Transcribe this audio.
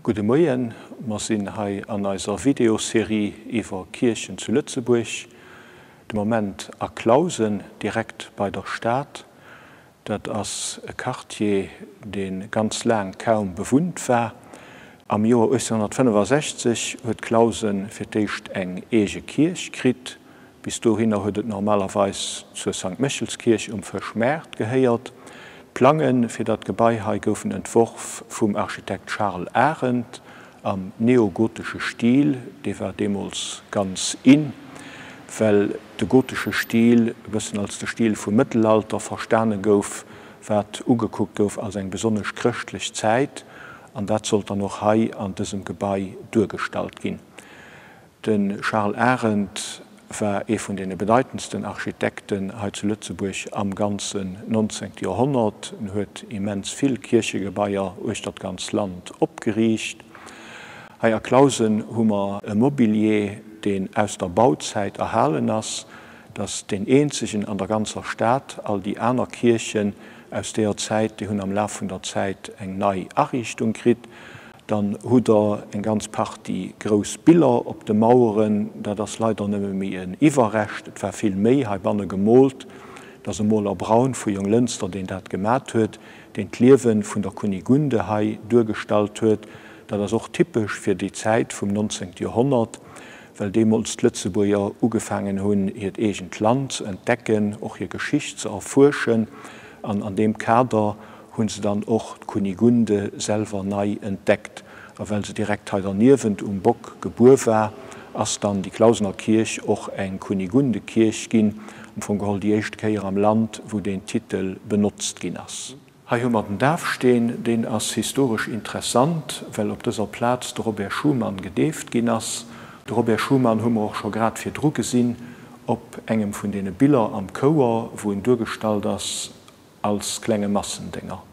Gudde Moien, mer sinn hei an eiser Videoserie iwwer Kierchen zu Lëtzebuerg, de Moment a Clausen, direkt bei der Stad. Dat ass e Quartier, dee ganz laang kaum bewunnt war. Am Joer 1865 huet Clausen fir d'éischt eng eege Kierch kritt. Bis dohinner huet et normalerweis zur Sankt Méchelskierch um Fëschmaart gehéiert. D'Plange fir dat Gebai hei goufen entworf vum Architekt Charles Arendt am neogotesche Stil. Dee war deemools ganz in, well de gotesche Stil e bëssen als de Stil vum Mëttelalter verstane gouf, wat ugekuckt gouf als eng besonnesch chrëschtlech Zäit. An dat sollt dann och hei an dësem Gebai duergestallt ginn. De Charles Arendt war ee vun deene bedeitendsten Architekten hei zu Lëtzebuerg am ganzen 19. Joerhonnert. En huet immens vill Kierchegebaier uechter d'ganz Land opgeriicht. Hei a Clausen hu mer e Mobilier, deen aus der Bauzäit erhalen ass. Et ass deen eenzegen an der ganzer Stad. All déi aner Kierchen aus deeër Zäit, déi hunn am Laf vun der Zäit eng nei Ariichtung kritt. Dann hutt Der eng ganz Partie grouss Biller op de Maueren. Dat ass leider nëmme méi en Iwwerrescht. Et war vill méi heibanne gemoolt. Et ass e Moler Braun vu Jonglënster, deen dat gemat huet, deen d'Liewe vun der Kunigunde hei duergestallt huet. Dat ass och typesch fir déi Zäit vum 19. Joerhonnert, well deemools d'Lëtzebuerger ugefaangen hunn, hiert eegent Land ze entdecken, och hir Geschicht ze erfuerschen. An an deem Kader hu se dann och d'Kunigunde selwer nei entdeckt. A well se direkt hei derniewent um Bock gebuer war, ass dann déi Clausener Kierch och eng Kunigundekierch ginn, am Fong geholl déi éischt Kéier am Land, wou deen Titel benotzt ginn ass. Hei hu mer den Dafsteen, deen ass historesch interessant, well op dëser Plaz de Robert Schuman gedeeft ginn ass. De Robert Schuman hu mer och scho grad virdru gesinn op engem vun deene Biller am Chouer, wou en duergestallt ass als klenge Massendénger.